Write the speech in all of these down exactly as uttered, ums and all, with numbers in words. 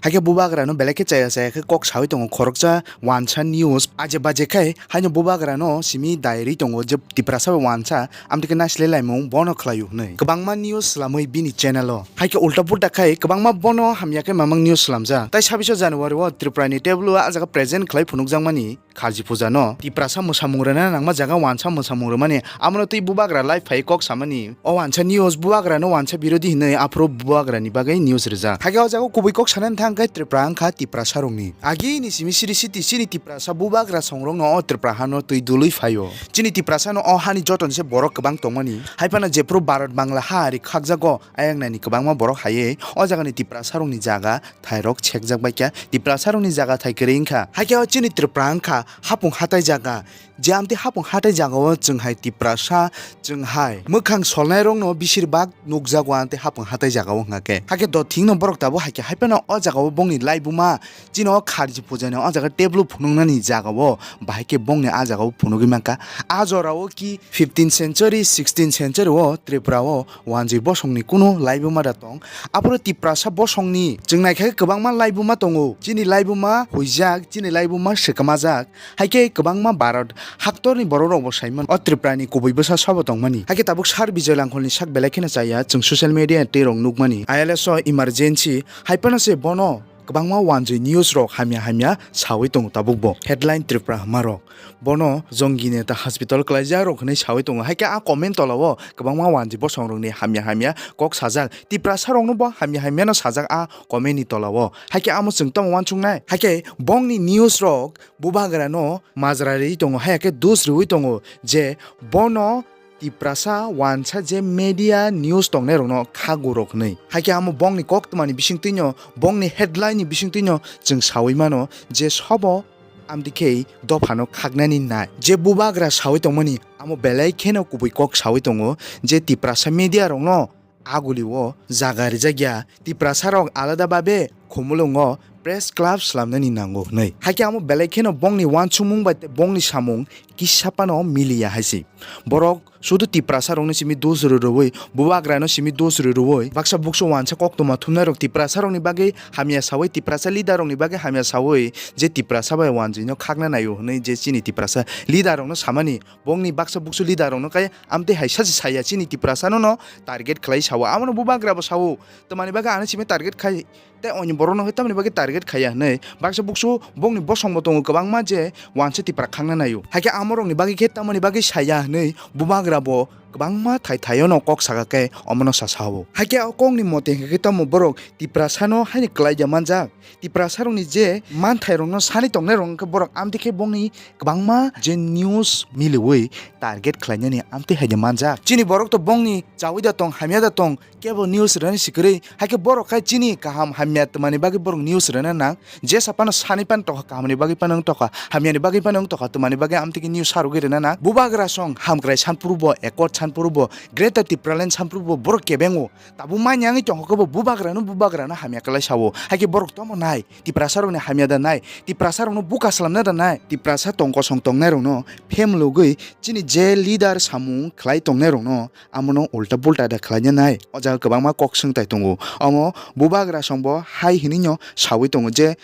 Haikhe bubagrano belai khe chaya chaya khe kok sawi tongo khoroksa wansa news aje baje khai haino bubagrano simi dai rwi tongo je Tiprasa bai wansa amtwi khe naisle laimung bono khlaio hwnwi kwbangma news slamwi bini channel o. Haikhe ulta pulta khai kwbangma bono hamya khe mamang news slamjak. Tai sabbish January o Tripura ni table o ah jaga present khlai phunukjakmani Kharji puja no Tiprasa mwsamung rwna nangma jaga wansa mwsamung rwmani, amono twi bubagra live phai kok samani. O wansa news bubagra no wansa birodhi hinwi aphuru bubagra ni bagwi news rijak. Haikhe o jaga kubui kok sanani thang khe Tripura wngkha Tiprasa rokni. Agi ni simi siri siti chini Tiprasa bubagra songrok no o Tripura hano twi dului phaio. Chini Tiprasa no o hani joto ni se borok kwbang tongmani. Haiphano jephuru Bharat Bangla ha ari khakjago ayang nani kwbangma borok haiwi o jaga ni Tiprasa rokni jaga thairok sekjak bai kha, Tiprasa rokni jaga thai kwrwi wngkha. Haikhe o chini Tripura wngkha hapung hatai jaga. Je amtwi hapung hatai jagao chwng hai Tiprasa, chwng hai mwkhang solnai rokno bisir bak nukjago amtwi hapung hatai jagao hwnkha khe. Haikhe do thikno borok tabuk haikhe haiphano o jagao bongni laibuma chini o Kharji puja ni o jaga table phunuknani jagao bahai khe bongni a jagao phunugwi mankha. A jorao ki fifteen century, sixteen century o Tripura o Wanjwi bosongni kunu laibuma da tong. Aphuru Tiprasa bosongni chwng naikha khe kwbangma laibuma tongo. Chini laibuma huijak, chini laibuma swkmajak. Haikhe kwbangma Bharat haktorni borok rokbo saimano o Tripurani kubui bwsa sobo tongmani. Haikhe tabuk Sir Bijoy Langkholni sak belai kheno chaya chwng social media tei rok nukmani. I L S o emergency haiphano se bono kwbangma wanjwi news rok hamya hamya sawi tongo tabukbo. Headline Tripura hwnmarok. Bono jongini ta hospital kwlaijak rok hwnwi sawi tongo. Haikhe a comment tolao kwbangma wanjwi bosong rokni hamya hamya kok sajak. Tiprasa rokno bo hamya hamya no sajak a comment ni tolao. Haikhe amo chwng tamo wansuknai. Haikhe bongni news rok bubagra no majra rwi tongo. Haikhe dus rwi tongo je bono Tiprasa wansa je media news tongnai rokno khagu rok hwnwi. Haikhe amo bongni koktwmani bisingtwino, bongni headline ni bisingtwino chwng sawi mano je sobo amtwi khe dophano khaknani nai. Je bubagra sawi tongmani amo belai kheno kubui kok sawi tongo je Tiprasa media rokno agulio jaga rijak ya, Tiprasa rok alada babe Khumulwngo press club slamnani nango hwnwi. Haikhe amo belai kheno bongni wansukmung bai tei bongni samung kisa phano miliya hai se. Borok sudu Tiprasa rokno simi dos rwi rwi, bubagra no simi dos rwi rwi, baksa buksu wansa koktwma thumnai rok Tiprasa rokni bagwi hamya sawi, Tiprasa leader rokni bagwi hamya sawi, je Tiprasa bai wanjwi no khakna naio hwnwi je chini Tiprasa leader rokno samani, bongni baksa buksu leader rokno khe amtwi hai sachi saya chini Tiprasa no no target khlai sao, amo no bubagra bo sao, twmani bagwi ano simi target khai. Tei oni borokno hoi tamoni bagwi target khaiya hwnwi baksa buksu bongni bosongbo tongo kwbangma je wansa Tipra khakna naio. Haikhe amorokni bagwi khe tamoni bagwi saya hwnwi bubagra bo kwbangma thai thaio no kok saka khe omono sa sao. Haikhe o kokni mote hwnkhe tamo borok Tiprasano haino kwlaida manjak. Tiprasarokni je manthairokno sani tongnairok hwnkhe borok amtwi khe bongni kwbangma je news miliwi target khlainani amtwi haino manjak. Chini borok to bongni chawi da tong, hamya da tong, kebo news rwni sikwrwi, haikhe borok khai chini kaham hamya twmani bagwi borok news rwna nang, jesa phano sani phano tokha, kahamni bagwi phano wng tokha, hamyani bagwi phano wng tokha, twmani bagwi amtwi khe news sarwgwi rwna nang. Bubagra song Hamkrai Sanpurbo, Accord Sanpurbo, Greater Tipraland Sanpurbo borok kebengo. Tabuk manya wngwi tongkha khe bo bubagrano, bubagrano hamya kwlai sao. Haikhe borok tamo nai, Tiprasarokni hamya da nai, Tiprasarokno buka slamna da nai, Tiprasa tong kosong tongnairokno phem logwi chini je leader samung khlai tongnairokno amono ulta pulta da khlaina nai. O jaga kwbangma kok swngtai tongo. Omo bubagra songbo hai hinwino sawi tongo je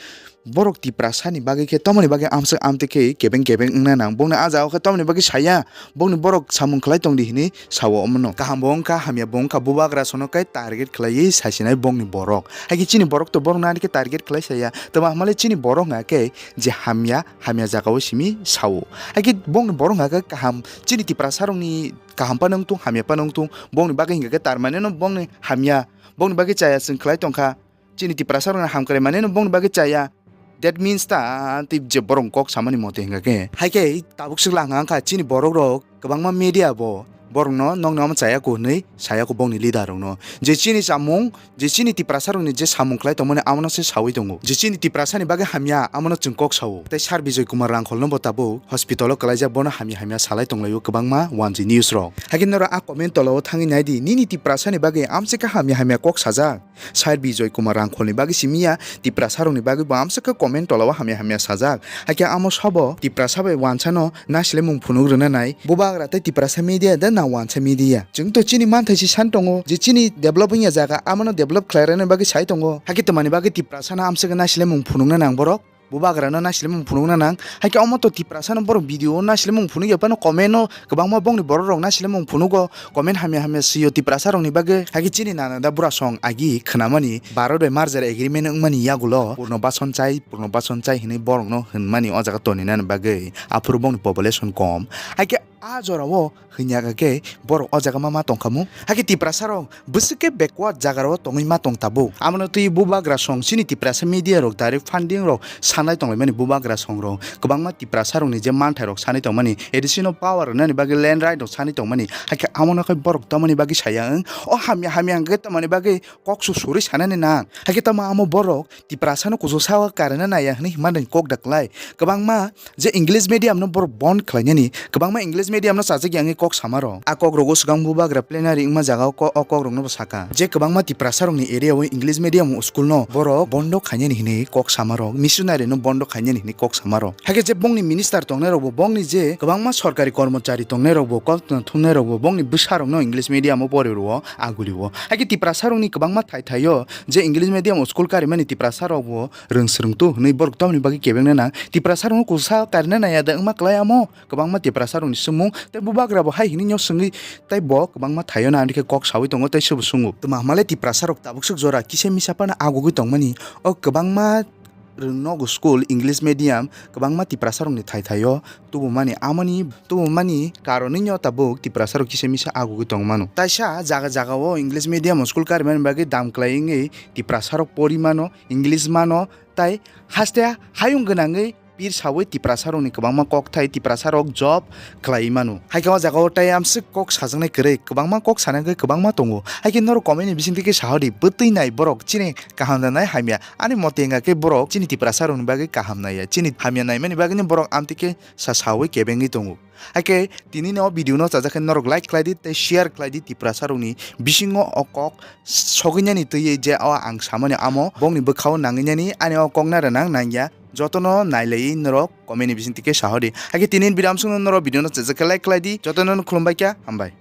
borok Tiprasani bagwi khe tamoni bagwi amswk amtwi khe kebeng kebeng wngna nang. Bongni a jagao khe tamoni bagwi saya, bongni borok samung khlai tongdi hinwi sao omono. Kahambo wngkha, hamyabo wngkha, bubagra sono khe target khlaiwi saisinai bongni borok. Haikhe chini borok to borokno ani khe target khlai saya. Twma hamale chini borok wngkha khe je hamya, hamya jagao simi sao. Haikhe bongni borok wngkha khe kaham, chini Tiprasarokni kaham phano wngthung, hamya phano wngthung, bongni bagwi hwnkha khe tar maneno bongni hamya, bongni bagwi chaya chwng khlai tongkha, chini Tiprasarokno hamkrai maneno bongni bagwi chaya. That means ta tei je borok kok samani mote hwnkha khe. Haikhe tabuk swkla hwnkha kha chini borokrok kwbangma media bo borokno nokni omo chaya kho hwnwi saya kho bongni leader rokno. Je chini chamung, je chini Tiprasarokni je samung khlai tongmani amono se sawi tongo. Je chini Tiprasani bagwi hamya amono chwng kok sao. Tei Sir Bijoy Kumar Rangkholno bo tabuk hospital o kwlaijak, bono hamya hamya salai tonglaio kwbangma wanjwi news rok. Haikhe norok a comment tolao thangwi naidi, nini Tiprasani bagwi amswk khe hamya hamya kok sajak. Sir Bijoy Kumar Rangkholni bagwi simi ya, Tiprasarokni bagwi bo amswk khe comment tolao hamya hamya sajak. Haikhe amo sabo Tiprasa bai wansano naislemung phunuk rwna nai. Bubagra tei Tiprasa media da Wansa media. Chwng to chini manthai si san tongo je chini develop wngya jaga, amano develop khlai rwna bagwi sai tongo. Hakhe twmani bagwi Tiprasa no amswk naisile mung phunukna nang borok. Bubagra no naisile mung phunukna nang. Hakhe omo to Tiprasa no borok video o naisile mung phunukya phano comment o kwbangma bongni borok rok naisile mung phunugo. Comment hamya hamya swiyo Tiprasa rokni bagwi. Hakhe chini nana da bura song agi khwnamani Bharat bai merger agreement wngmani yagulo Purno Bason Chai, Purno Bason Chai hinwi borokno hwnmani o jaga toninani bagwi. Aphuru bongni population kom. Hakhe a jorao hwnya khe borok o jaga ma ma tongkhamu. Hakhe Tiprasa rok bwswk khe backward jaga rok tongwi ma tong tabuk. Abono twi bubagra song chini Tiprasa media rok direct funding rok sanai tonglaimani bubagra song rok kwbangma Tiprasa rokni je manthai rok sanai tongmani, additional power rwnani bagwi land right rok sanai tongmani. Hakhe abono khe borok tamoni bagwi saya wng. O hamya hamya hwnkhe tamoni bagwi kok su suri sanani nang. Hakhe tamo amo borok Tiprasa no kuchuk sao karina naiya hwnwi himani kok da klai. Kwbangma je English medium no borok bon khlainani, kwbangma English medium no chajak ya wngwi kok sama rok. A kok rogo swkang bubagra plenary wngma jaga o ko-, o kok rok no bo saka. Je kwbangma Tiprasa rokni area o English medium school no borok bondo khainani hwnwi kok sama rok, missionary no bondo khainani hwnwi kok sama rok. Hakhe je bongni minister tongnai rok bo, bongni je kwbangma sorkari kormochari tongnai rok bo, kok thumnai rok bo, bongni bwsa rok no English medium o pori rwo, aguli o. Hakhe Tiprasa rokni kwbangma thai thai o je English medium o school karimani Tiprasa rok bo rwng swrwng tu hwnwi borok tamoni bagwi kebengna nang. Tiprasa rokno kusa karina naiya da wngma klai amo kwbangma Tiprasa rokni swngmung tei bubagra bo hai hwnwi no swngwi tei bo kwbangma thaio na ani khe kok sawi tongo tei se bo swngo. Twma hwnmale Tiprasa rok tabuk swk jora kisa misa phano agugwi tongmani o kwbangma rwng nogo school English medium kwbangma Tiprasa rokni thai thaio tubumani amoni tubumani karonwi no tabuk Tiprasa rok kisa misa agugwi tongmano. Taisa jaga jaga o English medium o school karimani bagwi dam kwlai wngwi Tiprasa rok pori mano, English mano, tai haste hayung gwnangwi pir sawi Tiprasa rokni kwbangma kokthai Tiprasa rok job khlai mano. Haikhe o jaga o tai amswk kok sajaknai kwrwi kwbangma kok sanagwi kwbangma tongo. Haikhe norok comment ni bisingtwi khe sahodi bwtwi nai borok chini kaham da nai hamya. Ani mote wngkha khe borok chini Tiprasa rokni bagwi kaham naiya. Chini hamya naimani bagwino borok amtwi khe sa sawi kebengwi tongo. Haikhe tini no video no chajak khe norok like khlai di tei share khlai di Tiprasa rokni bisingo o kok sogwinani twiwi je o ang samani amo bongni bwkhao nangwinani ani o kok nara nang nangya jotono nailaiwi norok comment ni bisingtwi khe sahodi. Haikhe tini video amsukno norok video no chajak khe like khlai di jotono khulumbai kha hambai.